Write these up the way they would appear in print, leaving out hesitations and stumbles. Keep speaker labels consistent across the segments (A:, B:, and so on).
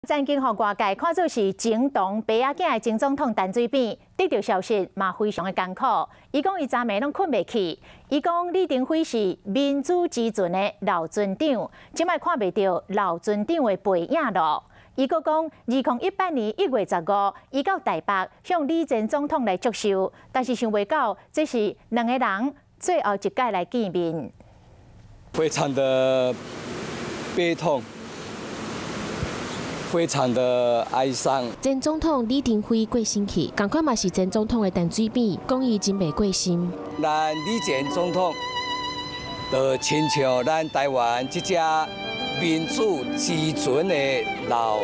A: 曾經予外界看做是前唐白仔囝的前總統陳水扁得著消息嘛，非常的艱苦。伊講伊昨暝攏睏袂去。伊講李登輝是民主之船的老船長，這擺看袂著老船長的背影囉。伊閣講，2018年1月15，伊到台北向李前總統來祝壽，但是想袂到這是兩个人最後一擺來見面。
B: 非常的悲痛。非常的哀傷。
C: 前總統李登輝過身去，仝款嘛是前總統的陳水扁，講伊真袂過心。
B: 咱李前總統，就親像咱台灣這隻民主之船的老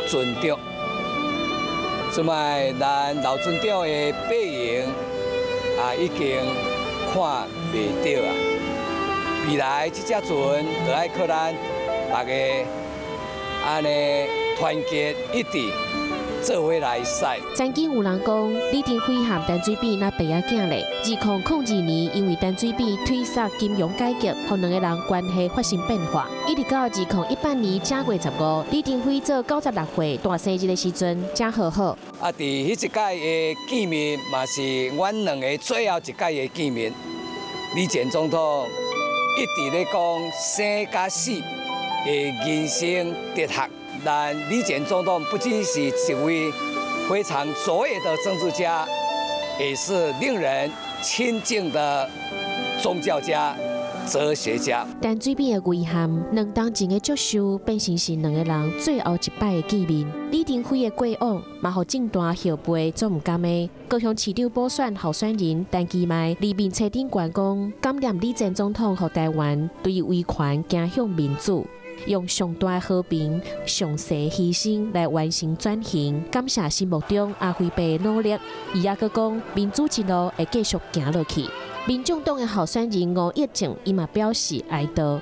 B: 船長，這擺咱老船長的背影啊，已經看袂著啊。未來這隻船就愛靠咱大家按呢團結一致，做伙來駛。
C: 曾經有人講李登輝和陳水扁若白仔囝咧。2002年，因為陳水扁推捒金融改革，予兩个人關係發生變化。一直到2018年正月15，李登輝做96歲大生日的時陣，才和好。
B: 啊，佇彼一擺的見面，嘛是阮兩个最後一擺的見面。李前總統一直咧講生佮死的人生哲學。咱李前總統不僅是一位非常卓越的政治家，也是令人親近的宗教家、哲學家。
C: 陳水扁的遺憾，2冬前的祝壽變成是兩个人最後一擺的見面。李登輝的過往，嘛予政壇後輩足毋甘的。高雄市長補選候選人陳其邁，佇面冊頂懸講，感念李前總統予台灣對威權走向民主，用上大和平、上細犧牲來完成轉型，感謝心目中阿輝伯的努力。伊猶閣講，民主之路會繼續行落去。民眾黨的候選人吳益政，伊嘛表示哀悼。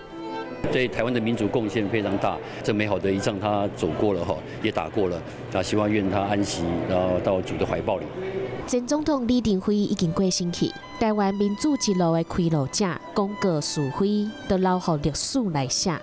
D: 對台灣的民主貢獻非常大，這美好的一仗他走過了哈，也打過了，啊，希望願他安息，然後到主的懷抱裡。
C: 前總統李登輝已經過身去，台灣民主之路的開路者，廣告是非，都留予歷史來寫。